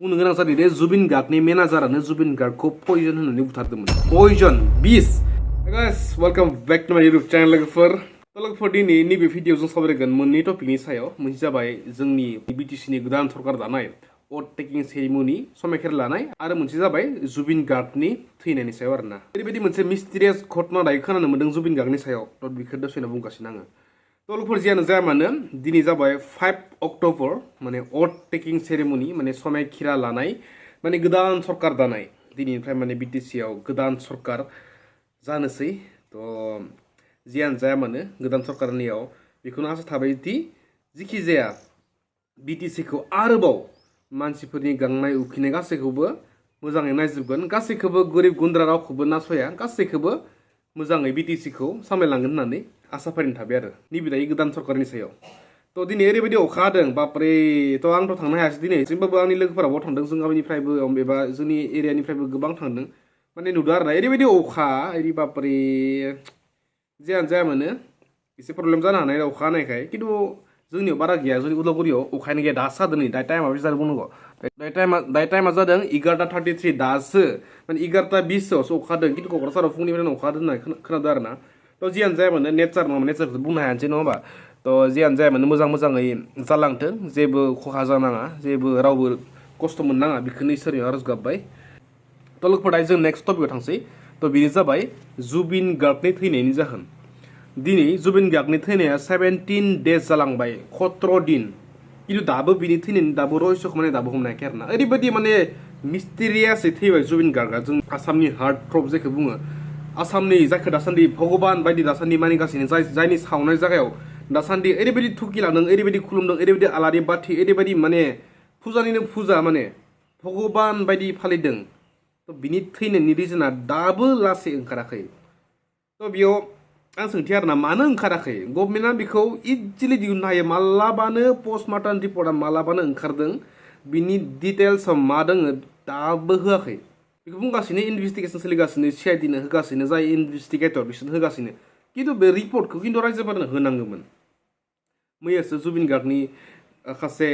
बुंनो गोनां जादों दे जुबिन गार्गनि मेनेजारानो जुबिन गार्गखौ पयजन होननानै बुथारदोंमोन। पयजन बिस। गाइस वेलकाम बैक टू माय यूट्यूब चैनल लोगोफोर दिनै नैबे भिडिअ जों सावरायगोन मोननै टपिकनि सायाव। मोनसे जाबाय जोंनि बिटिसिनि गोदान सरकार दानाय अथ टेकिं सेरेमनि समायखेर लानाय आरो मोनसे जाबाय जुबिन गार्गनि थैनायनि सायाव आरोना। ओरैबायदि मोनसे मिस्टिरियास घटना दायो खोनानो मोन्दों जुबिन गार्गनि सायाव। थ' बेखौ दसेनो बुंगासिनो आङो। थ' लोगोफोर जियानो जाया मानो दिनै जाबाय 5 अक्ट'बर माने अथ टेकिं सेरेमनि माने समायखिरा लानाय माने गोदान सरकार दानाय। दिनैनिफ्राय माने बिटिसिआव गोदान सरकार जानोसै। थ' जियानो जाया मानो गोदान सरकारनियाव बेखौनो आसा थाबाय दि जिखि जाया बिटिसिखौ आरोबाव मानसिफोरनि गांनाय उखैनाय गासैखौबो मोजाङै नायजोबगोन, गासैखौबो गोरिब गुन्द्रा रावखौबो नासया, गासैखौबो मोजाङै बिटिसिखौ सामलायलांगोन होननानै आसा फारिनो थाबाय आरो नैबे दायो गोदान सरकारनि सायाव। थ' दिनै ओरैबायदि अखा हादों बापरे। थ' आंथ' थांनो हायासै दिनै, होमबाबो आंनि लोगोफोराबो थांदों, जों गामिनिफ्रायबो एबा जोंनि एरियानिफ्रायबो गोबां थांदों। माने नुदों आरोना ओरैबायदि अखा ओरै बापरे। जियानो जाया मानो एसे प्रब्लेम जानो हानाय अखा हानायखाय, खिन्थु जोंनियाव बारा गैया। जोंनि उदालगुरियाव अखायानो गैया। दासो हादों नै, दा टाइमा बेसे जादों बुंनांगौ। दायो टाइमा जादों 11:33 दासो माने 11:20आवसो अखा हादों, खिन्थु क'क्राझाराव फुंनिफ्रायनो अखा हादों होननाय खोनादों आरो ना। थ' जियानो जाया मानो नेचार नङा, नेचारखौ बुंनो हायासै नङा होमबा। थ' जियानो जाया मानो मोजाङै जालांथों, जेबो खहा जानाङा, जेबो रावबो खस्थ' मोननाङा, बेखौनो इसोरनियाव आरज गाबबाय। थ' लोगोफोर दायो जों नेक्स्ट टपिकआव थांसै। थ' बेनो जाबाय जुबिन गार्गनि थैनायनि जाहोन। दिनै जुबिन गार्गनि थैनाया 17 डेज जालांबाय, 17 दिन, खिन्थु दाबो बिनि थैनायनि दाबो रहस्यखौ माने दाबो हमनो हायाखै आरोना। ओरैबायदि माने मिस्टिरियासै थैबाय जुबिन गार्गआ, जों आसामनि हार्ट थ्रब जायखौ बुङो, आसामनि जायखौ दासान्दि भगबान बायदि दासान्दि मानिगासिनो, जायनि सावनाय जायगायाव दासान्दि ओरैबायदि थुखिलांदों, ओरैबायदि खुलुमदों, ओरैबायदि आलारि बाथि, ओरैबायदि माने फुजानिनो फुजा माने भगबान बायदि फालिदों। थ' बिनि थैनायनि रिजोना दाबो लासै ओंखाराखै। थ' बेयाव आं सोंथि आरोना, मानो ओंखाराखै? गभर्नमेन्टआ बेखौ इजिलि दिहुननो हायो। मालाबानो पस्टमार्टम रिपर्टआ मालाबानो ओंखारदों, बिनि डिटेल्सआव मा दोङो दाबो होआखै। बेखौ बुंगासिनो इनभेस्टिगेसन सोलिगासिनो, CID नो होगासिनो, जाय इनभेस्टिगेटर बिसोरनो होगासिनो, खिन्थु बे रिपर्टखौ खिन्थु रायजोफोरनो होनांगौमोन। मैयासो जुबिन गार्गनि सासे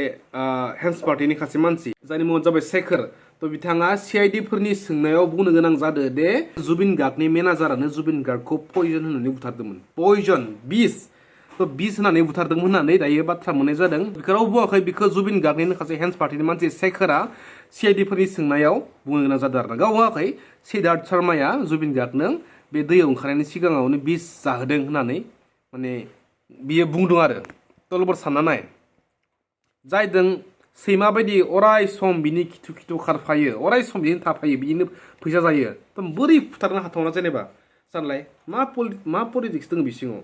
हेन्स पार्टिनि सासे मानसि, जायनि मुङानो जाबाय शेखर। थ' बिथाङा CID फोरनि सोंनायाव बुंनो गोनां जादों दे जुबिन गार्गनि मेनेजारानो जुबिन गार्गखौ पयजन होननानै बुथारदोंमोन। पयजन बिस। थ' बिस होननानै बुथारदों होननानै दायो बाथ्रा मोननाय जादों। बेखौ रावबो बुङाखै, बेखौ जुबिन गार्गनि सासे हेन्स पार्टिनि मानसि शेखरा CID फोरनि सोंनायाव बुंनो गोनां जादों आरोना। गाव बुङाखै, सिद्धार्थ शर्माया जुबिन गार्गनो बे दैयाव ओंखारनायनि सिगाङावनो बिस जाहोदों होननानै माने बियो बुंदों आरो। तलबर सानना नाय, जायदों सैमा बायदि अराय सम बिनि खिथु खिथु खारफायो, अराय सम बिदिनो थाफायो, बिदिनो फैसा जायो, थ' बोरै फुथारनो हाथावना जेनेबा सानलाय मा पलिटिक्स दङ बि सिङाव।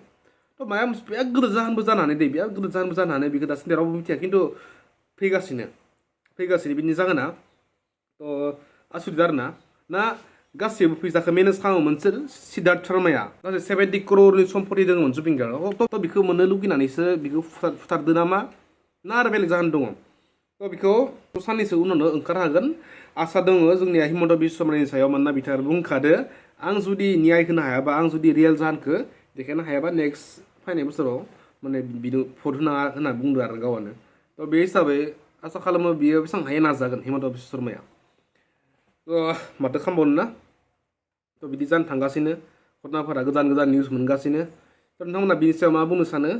थ' माया बिराद गिदिर जाहोनबो जानो हानाय दे, बिराद गिदिर जाहोनबो जानो हानाय, बेखौ दासिम रावबो मिथिया, खिन्थु फैगासिनो बिनि जाहोना। थ' आसुरित आरोना, ना गासैबो फैसाखौ मेनेज खालामोमोन सोर? सिद्धार्थ शर्माया। गासै 70 crore सम्पति दङमोन जुबिन गार्गआव। थ' बेखौ मोननो लुगैनानैसो बेखौ फुथारदो नामा, ना आरो बेलेग जाहोन दङ? थ' बेखौ साननैसो उनावनो ओंखारहागोन आसा दङ जोंनिया हिमन्त बिश्व शर्मानि सायाव। मानोना बिथाङा बुंखादो, आं जुदि न्याय होनो हायाबा, आं जुदि रियेल जाहोनखौ देखायनो हायाबा नेक्स्ट फैनाय बोसोराव माने बिनो भट होनाङा होनना बुंदो आरो गावआनो। थ' बे हिसाबै आसा खालामो बियो बेसेबां हायो नाजागोन हिमन्त बिश्व शर्माया। माथो खालामबावनो ना। थ' बिदि जानो थांगासिनो घटनाफोरा, गोदान निउस मोनगासिनो। थ' नोंथांमोना बिनि सायाव मा बुंनो सानो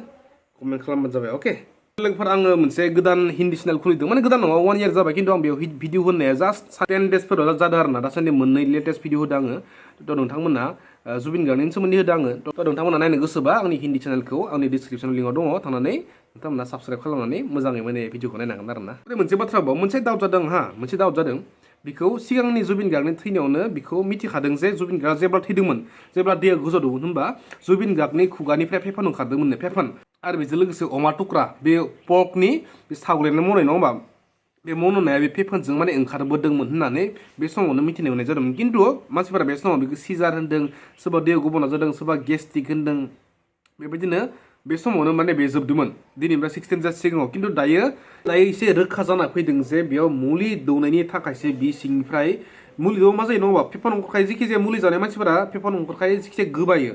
कमेन्ट खालामबानो जाबाय। अके लोगोफोर, आङो मोनसे गोदान हिन्दी चेनेल खुलिदों, माने गोदान नङा, 1 year जाबाय, खिन्थु आं बेयाव भिडिअ होनाया जास्ट 10 daysफोराव जादों आरो ना। दासान्दि मोननै लेटेस्ट भिडिअ होदों आङो। थ' नोंथांमोना जुबिन गार्गनि सोमोन्दै होदों आङो। थ' नोंथांमोना नायनो गोसोबा आंनि हिन्दी चेनेलखौ आंनि डिसक्रिपसन लिंकआव दङ, थांनानै नोंथांमोना साबस्क्राइब खालामनानै मोजाङै माने भिडिअखौ नायनो हागोन आरो ना। मोनसे बाथ्रा बाव, मोनसे दाउट जादों मोनसे दाउट जादों। बिखौ सिगांनि जुबिन गार्गनि थैनायावनो बिखौ मिथिखादों जे जुबिन गार्गआ जेब्ला थैदोंमोन, जेब्ला दैया गोजावदोंमोन, होनबा जुबिन गार्गनि खुगानिफ्राय फेफन ओंखारदोंमोननो, फेफन। आरो बेजों लोगोसे अमा थुख्रा, बे पर्कनि बे सावग्रेनाय मन'नाय नङा होमबा, बे मन'नाया बे फेफनजों माने ओंखारबोदोंमोन होननानै बे समावनो मिथिनो मोननाय जादोंमोन। खिन्थु मानसिफोरा बे समाव बेखौ सिजार होनदों, सोरबा दैयाव गब'ना जादों, सोरबा गेस्ट्रिक होनदों। बेबायदिनो बे समावनो माने बे जोबदोंमोन, दिनैनिफ्राय 16 days सिगाङाव। खिन्थु दायो एसे रोखा जाना फैदों जे बेयाव मुलि दौनायनि थाखायसो बि सिंनिफ्राय मुलि दौबा मा जायो नङा होमबा, फेफन ओंखारखायो। जेखिजाया मुलि जानाय मानसिफोरा फेफन ओंखारखायो, जेखिजाया गोबायो।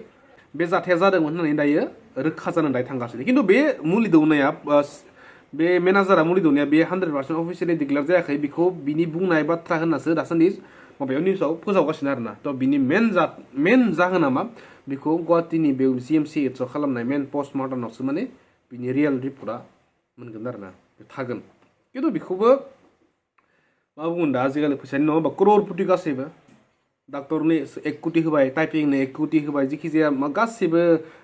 बे जाथाया जादोंमोन होननानै दायो रोखा जानानै दायो थांगासिनो। खिन्थु बे मुलि दौनाया बे मेनेजारा मुलि दौनाया बे 100% अफिसियेलि डिक्लेयार जायाखै बेखौ बिनि बुंनाय बाथ्रा होननासो दासान्दि माबायाव निउसाव फोसावगासिनो आरोना थ' बिनि मेन जाहोना मा बेखौ गुवाहाटीनि बे GMCHआव खालामनाय मेन पस्टमर्टमावसो माने बिनि रियेल रिपर्टआ मोनगोन आरोना थागोन खिन्थु बेखौबो मा बुंगोन दा आजिखालि फैसानि नङा होमबा क्ररपति गासैबो डाक्टरनो 1 कोटि होबाय टाइपिंनो 1 कोटि होबाय जिखिजाया गासैबो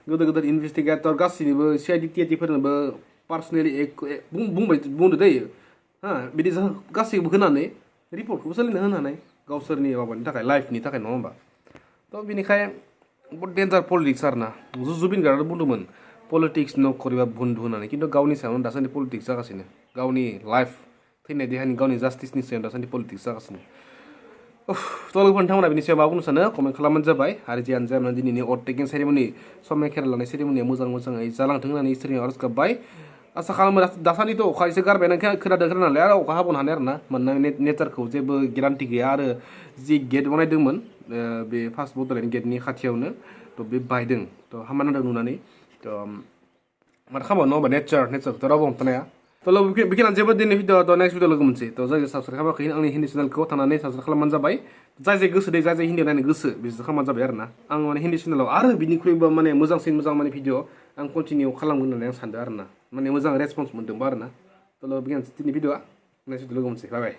गोदोर गोदोर इनभेस्टिगेटर गासैनोबो CID TID फोरनोबो पार्सनेलि बुंदो दै हा बिदि गासैबो होनानै रिपर्टखौबो सोलिनो होनानै गावसोरनि माबानि थाखाय लाइफनि थाखाय नङा होमबा थ' बिनिखाय बहुत डेन्जार पलिटिक्स आरोना जुबिन गार्डआ बुंदोंमोन पलिटिक्स नखरिबा बन्धु होननानै खिन्थु गावनि सायावनो दासान्दि पलिटिक्स जागासिनो गावनि लाइफ थैनाय देहानि गावनि जास्टिसनि सायाव दासान्दि पलिटिक्स जागासिनो थ' लोगोफोर नोंथांमोना बिनि सायाव मा बुंनो सानो कमेन्ट खालामबानो जाबाय आरो जियानो जाया दिनैनि अथ टेकिं सेरेमनि समाय खेरा लानाय सेरेमनिया मोजाङै जालांथों होननानै इसोरनि आरज गाबबाय आसा खालामो दासान्दिथ' अखा एसे गारबाय खोनादों नालाय आरो अखा हाबावनो हानाय आरोना मानोना नेचारखौ जेबो गेरान्टि गैया आरो जि गेट बानायदोंमोन बे फार्स्ट बड'लेण्ड गेटनि खाथियावनो थ' बे बायदों थ' हामा नांदों नुनानै थ' माथो खालामबावनो नङा होमबा नेचारखौथ' रावबो हमथानो हाया थ' बेखिनियानो जेबो दिनै भिडिअ थ' नेक्स्ट भिडिअ लोगो मोनसै थ' जाय साबसक्राइब खालामाखै आंनि हिन्दी चेनेलखौ थांनानै साबसक्राइब खालामबानो जाबाय जाय गोसो दे जाय हिन्दी नायनो गोसो बिसोर खालामबानो जाबाय आरोना आं माने हिन्दी चेनेलाव आरो बिनिख्रुइबो माने मोजां माने भिडिअ आं कन्टिनिउ खालामगोन होननानै आं सानदों आरोना माने मोजां रेसपन्स मोनदोंबा आरोना थ' बेखिनियानो दिनै भिडिअआ नेक्स्ट भिडिअ लोगो मोनसै बाय